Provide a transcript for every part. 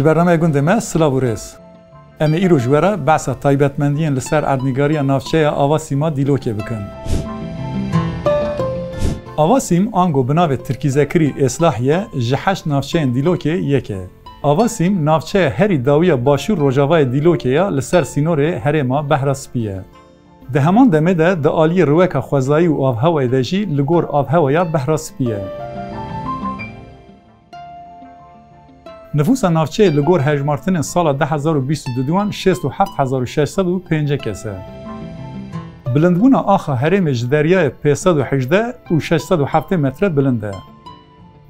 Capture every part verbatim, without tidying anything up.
Bernameya gundê me, silav û rêz. Em ê îro ji we re behsa taybetmendiyên li ser erdnîgariya navçeya Avasîma Dîlokê bikin. Avasîm ango bi navê tirkîzekirî Êslahiye ji heşt navçeyên Dîlokê yek e. Avasîm navçeya herî dawiya başûr rojavayê Dîlokê ya li ser sînorê herêma Behra Spî ye. Di heman demê de di aliyê riweka xwezayî û avhewayê de jî li gor avhewaya Behra Spî ye. Nifûsa navçeyê li gor hejmartinên sala du hezar û bîst û duduyan şêst û heft hezar û şeş sed û pêncî kes e. Bilindbûna axa herêmê ji deryayê pênc sed û hejdeh û şeş sed û heftê metre bilind e.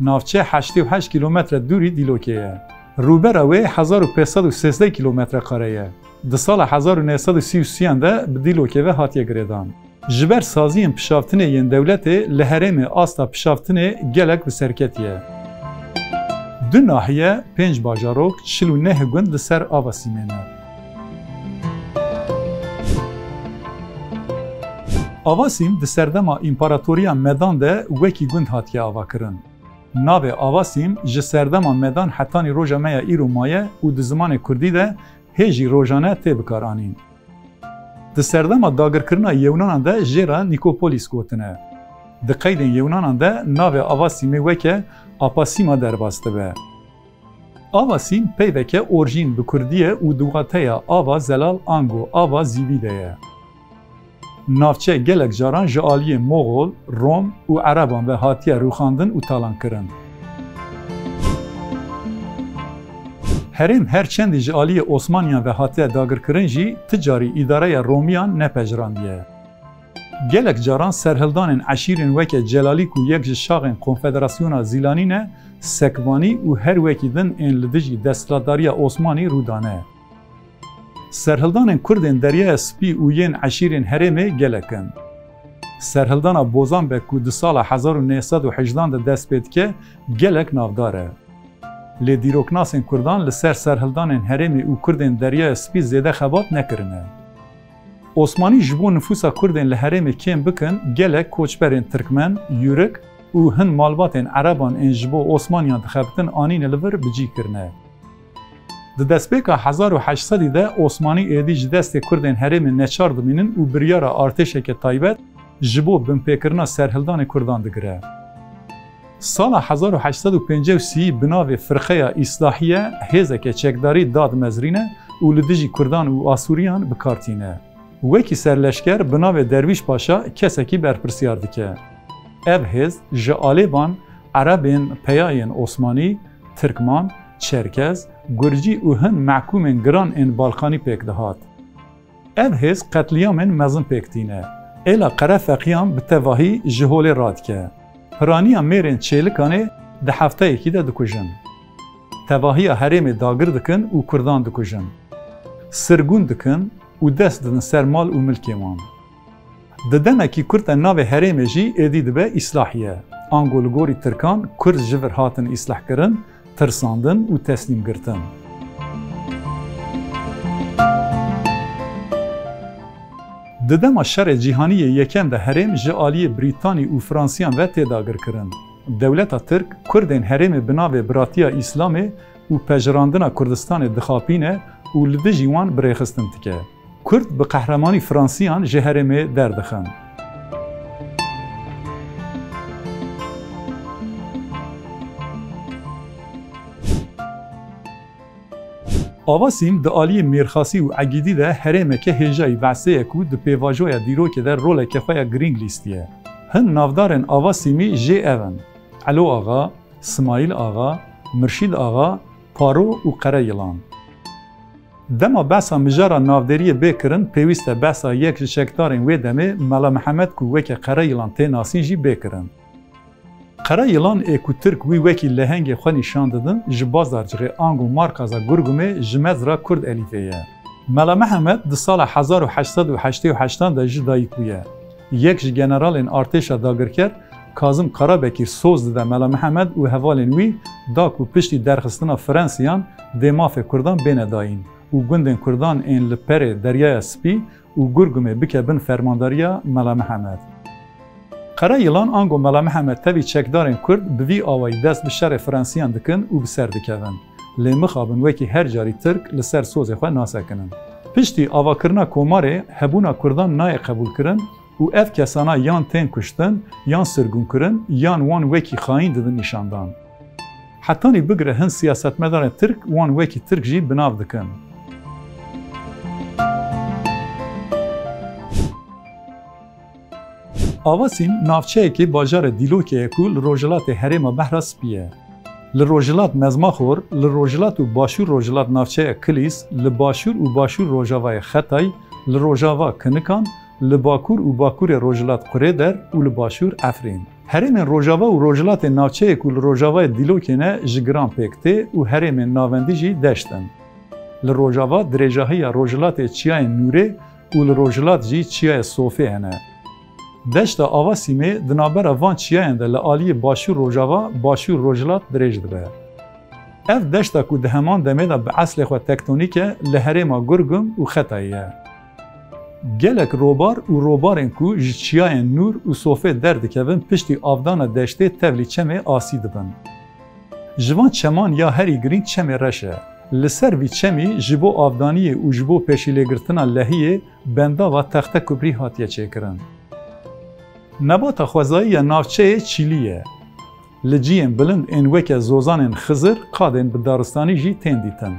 Navçe heştê û heşt kîlometre dûrî Dîlokê ye. Rûbera wê hezar û pênc sed û sêzdeh kîlometre kare ye. Di sala hezar û neh sed û sî û sêyan de bi Dîlokê ve hatiye girêdan. Ji ber saziyên pişaftinê yên dewletê li herêmê asta pişaftinê gelek bi ser ketiye. Du nahiye, pênc bajarok, çil û neh gund li ser Avasîmê ne. Avasîm di serdema Împaratoriya Medan de wekî gund hatiye avakirin. Navê Avasîm ji serdema Medan hetanî roja me ya îro maye û di zimanê kurdî de hê jî rojane tê bikaranîn. Di serdema dagirkirina Yewnanan de jê re Nîkopolis gotine. Di qeydên Yewnanan de navê Avasîmê weke Apasîma derbas dibe. Avasîm peyveke orjîn bi kurdî ye û di wateya ava zelal ango ava zîvî de ye. Navçe gelek caran ji aliyê Moxol, Rom û Ereban ve hatiye rûxandin û talankirin. Herêm her çendî ji aliyê Osmaniyan ve hatiye dagirkirin jî ti carî îdareya Romiyan nepejrandiye. Gelek caran serhildanên eşîrên weke Celalîk û yek ji şaxên Konfederasyona Zîlanî ne, Sekvanî û her wekî din ên li dijî desthilatdariya Osmanî rû dane. Serhildanên Kurdên Deryaya Spî û yên eşîrên herêmê gelek in. Serhildana Bozanbek ku di sala hezar û neh sed û hejdan de dest pê dike, gelek navdar e. Lê dîroknasên Kurdan li ser serhildanên herêmê û Kurdên Deryaya Spî zêde xebat nekirine. Osmanî ji bo nifûsa Kurdên li herêmê kêm bikin, gelek koçberên Tirkmen, Yûrik û hin malbatên Ereban ên ji bo Osmaniyan dixebitin anîne li vir bi cî kirine. Di destpêka hezar û heşt sedî de Osmanî êdî ji destê Kurdên herêmê neçar dimînin û biryara artêşeke taybet ji bo binpêkirina serhildanê Kurdan digire. Sala hezar û heşt sed û pêncî û sê bi navê Firqeya Îslahiye hêzeke çekdarî dadimezrîne û li dijî Kurdan û Asûriyan bi kar tîne. Wekî serleşker bi navê Derwîş Paşa kesekî berpirsiyar dike. Ev hêz ji alêvan Erebên peya yên Osmanî, Tirkman, Çerkez, Gurcî û hin mehkûmên giran ên Balkanî pêk dihat. Ev hêz qetlîyamên mezin pêk tîne. Êla Qerefeqiyan bi tevahî ji holê radike. Piraniya mêrên Çêlikanê di hefteyekî de dikujin. Tevahiya herêmê dagir dikin û Kurdan dikujin. Sirgûn dikin û dest didin ser mal û milkê wan. Di demekî kurt de navê herêmê jî êdî dibe Îslahiye. Ango li gorî Tirkan Kurd ji vir hatin îslahkirin, tirsandin û teslîm girtin. Di dema Şerê Cîhanî yê Yekem de herêm ji aliyê Brîtanî û Fransiyan ve tê dagirkirin. Dewleta Tirk Kurdên herêmê bi navê Biratiya Îslamê û pejirandina Kurdistanê dixapîne û li dijî wan birêxistin dike. Kurd bi qehremanî Fransiyan ji herêmê derdixin. Avasîm di aliyê Mêrxasî û Egîdî de herêmeke hêjayî behsê ye ku di pêvajoya dîrokê de roleke xwe ya girîng lîstiye. Hin navdarên Avasîmî jê ev in: Elo Axa, Simayîl Axa, Mirşîd Axa, Paro û Qere Yilan. Dema behsa mijara navderiyê bê kirin, pêwîst e behsa yek ji çekdarên wê demê Mela Mihemed ku weke Qere Yilan tê nasîn jî bê kirin. Qere Yilan ê ku Tirk wî wekî lehengê xwe nîşan didin, ji Bazarcixê ango Markaza Gurgumê ji Mezra Kurd Elîfê ye. Mela Mihemed di sala hezar û heşt sed û heştê û heştan de ji dayik bûye. Yek ji generalên artêşa dagirker Kazim Karabekîr soz dide Mela Mihemed û hevalên wî da ku piştî derxistina Fransiyan dê mafê Kurdan bêne dayîn û gundên Kurdan ên li perê Deryaya Spî û Gurgumê bike bin fermandariya Mela Mihemed. Qere Yilan ango Mela Mihemed tevî çekdarên Kurd bi vî awayî dest bi şerê Fransiyan dikin û bi ser dikevin. Lê mixabin wekî her carî Tirk li ser sozê xwe nasekinin. Piştî avakirina Komarê hebûna Kurdan nayê qebûlkirin û ev kesana yan tên kuştin, yan sirgûnkirin, yan wan wekî xayîn didin nîşandan. Hetanî bigire hin siyasetmedarên Tirk wan wekî Tirk jî bi nav dikin. Avasîm navçeyekê bajarê Dîlokê ye ku li rojhilatê herêma Behra Spî ye. Li rojhilat Mezmaxor, li rojhilat û başûr rojhilat navçeya Kilîs, li başûr û başûr rojavayê Xetay, li rojava Kinikan, li bakur û bakurê rojhilat Qurêder û li başûr Efrîn. Herêmên rojava û rojhilatê navçeyê ku li rojavayê Dîlokê ne ji giran pêk tê û herêmên navendî jî deşt in. Li rojava dirêjahiya rojhilatê çiyayên Nûrê û li rojhilat jî çiyayê Sofê hene. Deşta Avasîmê di navbera van çiyayan de li aliyê başûr rojava, başûr rojhilat dirêj dibe. Ev deşta ku di heman demê de bi eslê xwe tektonîk e, li herêma Gurgum û Xetayê ye. Gelek robar û robarên ku ji çiyayên Nûr û Sofê derdikevin piştî avdana deştê tevlî çemê Asî dibin. Ji van çeman ya herî girîng çemê Reş e. Li ser vî çemî ji bo avdaniyê û ji bo pêşîlêgirtina lehiyê bendava Texte Kubrî hatiye çêkirin. Nebata xwezayî ya navçeyê çîlî ye. Li ciyên bilind ên weke zozanên Xizir qadên bi daristanî jî tên dîtin.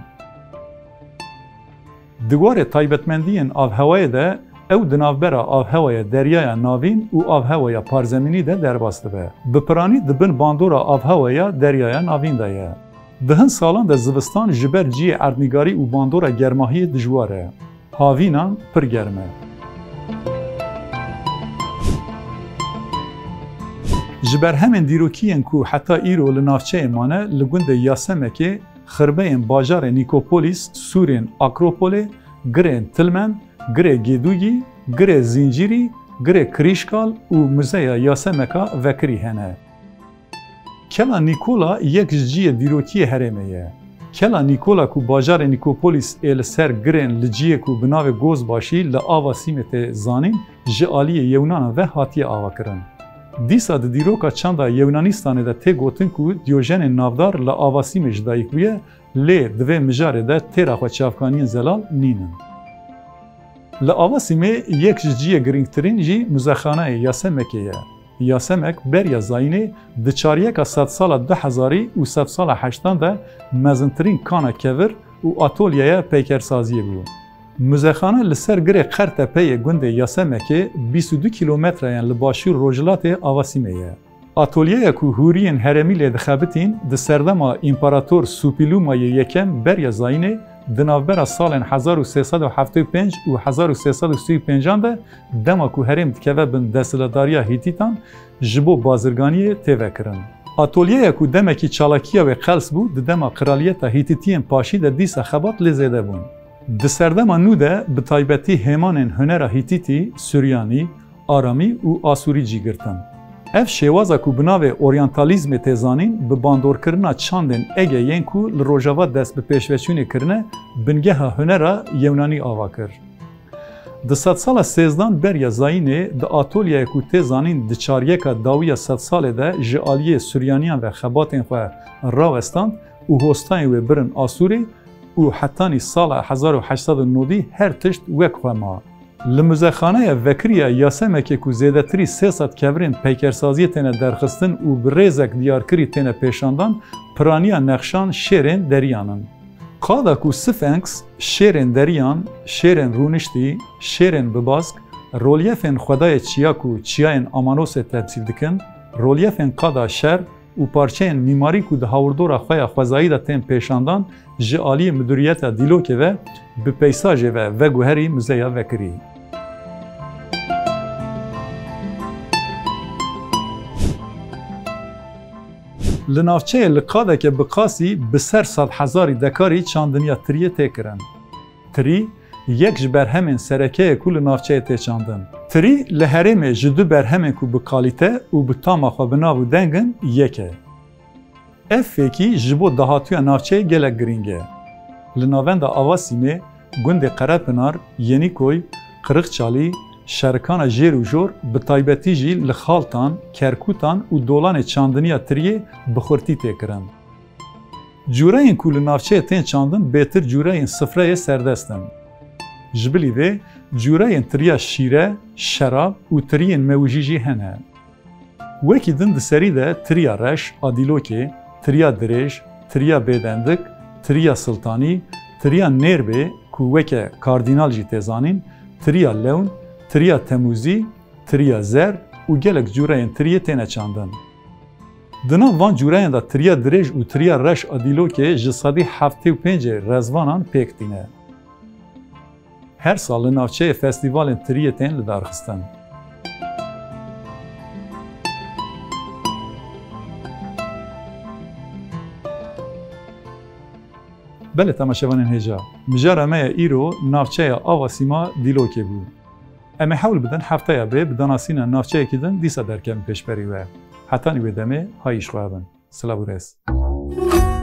Di warê taybetmendiyên avhewayê de ew di navbera avhewaya Deryaya Navîn û avhewaya Parzemînî de derbas dibe. Bi piranî di bin bandora avhewaya Deryaya Navîn de ye. Di hin salan de zivistan ji ber ciyê erdnîgarî û bandora germahiyê dijwar e. Havînan pir germ e. Ji berhemên dîrokî yên ku heta îro li navçeyê mane, li gundê Yasemekê xirbeyên bajarê Nîkopolîs, sûrên Akropolê, girên Tilmen, girê Gêdûgî, girê Zîncîrî, girê Kirîşkal û Muzeya Yasemeka Vekirî hene. Kela Nîkola yek ji ciyê dîrokî yê herêmê ye. Kela Nîkola ku bajarê Nîkopolîs ê li ser girên li ciyê ku bi navê Gozbaşî li Ava Sîmê tê zanîn, ji aliyê Yewnanan ve hatiye avakirin. Dîsa di dîroka çanda Yewnanîstanê de tê gotin ku Diyojenên Navdar li Ava Sîmê ji dayik bûye, lê di vê mijarê de têra xwe çavkaniyên zelal nînin. Li Ava Sîmê yek ji ciyê girîngtirîn jî muzexaneyê Yasemekê ye. Yasemek beriya zayînê di çaryeka sedsala du hezarî û sedsala heştan de mezintirîn kana kevir û atolyeya peykersaziyê bû. Muzexane li ser girê Qertepeyê gundê Yasemekê bîst û du kîlometreyan li başûr rojhilatê Ava Sîmê ye. Atolyeya ku hûriyên herêmî lê dixebitîn, di serdema Împarator Supîlûmayê Yekem beriya zayînê di navbera salên hezar û sê sed û heftê û pênc û hezar û sê sed û sî û pêncan de, dema ku herêm dikeve bin desthilatdariya Hîtîtan, ji bo bazirganiyê tê vekirin. Atolyeya ku demekî çalakiya wê qels bû, di dema Qiraliyeta Hîtîtiyên paşî de dîsa xebat lê zêde bûn. Di serdema nû de bi taybetî hêmanên hunera Hîtîtî, Suryanî, Aramî û Asûrî cî girtin. Ev şêwaza ku bi navê Oryantalîzmê tê zanîn, bi bandorkirina çandên Ege yên ku li Rojava dest bi pêşveçûnê kirine, bingeha hunera Yewnanî ava kir. Di sedsala sêzdan beriya zayînê di atolyeyê ku tê zanîn di çaryeka dawiya sedsalê de ji aliyê Suryaniyan ve xebatên xwe rawestand û hostayên wê birin Asûrê û hetanî sala hezar û heşt sed û nodî her tişt wek xwe ma. Li muzexaneya vekirî ya Yasemekê ku zêdetirî sê sed kevirên peykersaziyê têne derxistin û bi rêzek diyarkirî têne pêşandan, piraniya nexşan şêrên deriyan in. Qada ku Sphinx, şêrên deriyan, şêrên rûniştî, şêrên bibask, rolyefên xwedayê çiya ku çiyayên Amanosê temsîl dikin, rolyefên qada şer û parçeyên mîmarî ku di hawirdora xwe ya xwezayî de tên pêşandan, ji aliyê Midûriyeta Dîlokê ve bi peysajê ve veguherî Muzeya Vekirî. Li navçeyê li qadeke bi qasî bi ser sed hezarî dekarî çandiniya tiriyê tê kirin. Tirî yek ji berhemên sereke ye ku li navçeyê tê çandin. Tirî li herêmê ji du berhemên ku bi kalîte û bi tama xwe bi nav û deng in yek e. Ev fêkî ji bo dahatuya navçeyê gelek girîng e. Li navenda Ava Sîmê, gundê Qerepinar, Yenîkoy, Qirixçalî, Şerikana Jêr û Jor, bi taybetî jî li Xaltan, Kerkûtan û dolanê çandiniya tiriyê bi xurtî tê kirin. Cûreyên ku li navçeyê tên çandin bêtir cûreyên sifreyê serdest in. Ji bilî vê, cûreyên tiriya şîre, şerab û tiriyên mewijî jî hene. Wekî din di serî de tiriya reş a dîlokê, tiriya dirêj, tiriya bêdendik, tiriya siltanî, tiriya nêrbê ku weke kardînal jî tê zanîn, tiriya lewn, tiriya temûzî, tiriya zer û gelek cûreyên tiriyê têne çandin. Di nav van cûreyan de tiriya dirêj û tiriya reş a dîlokê ji sedî heftê û pêncê rezvanan pêk tîne. Her sal li navçeyê festîvalên tiriyê tên lidarxistin. Belê temaşevanên hêja, mijara me ya îro navçeya Ava Sîma Dîlokê bû. Em ê hewl bidin hefteya bê bi danasîna navçeyekî din dîsa derkevin pêşberî we. Hetanî wê demê, hay îşxwe bin. Silav û rêz.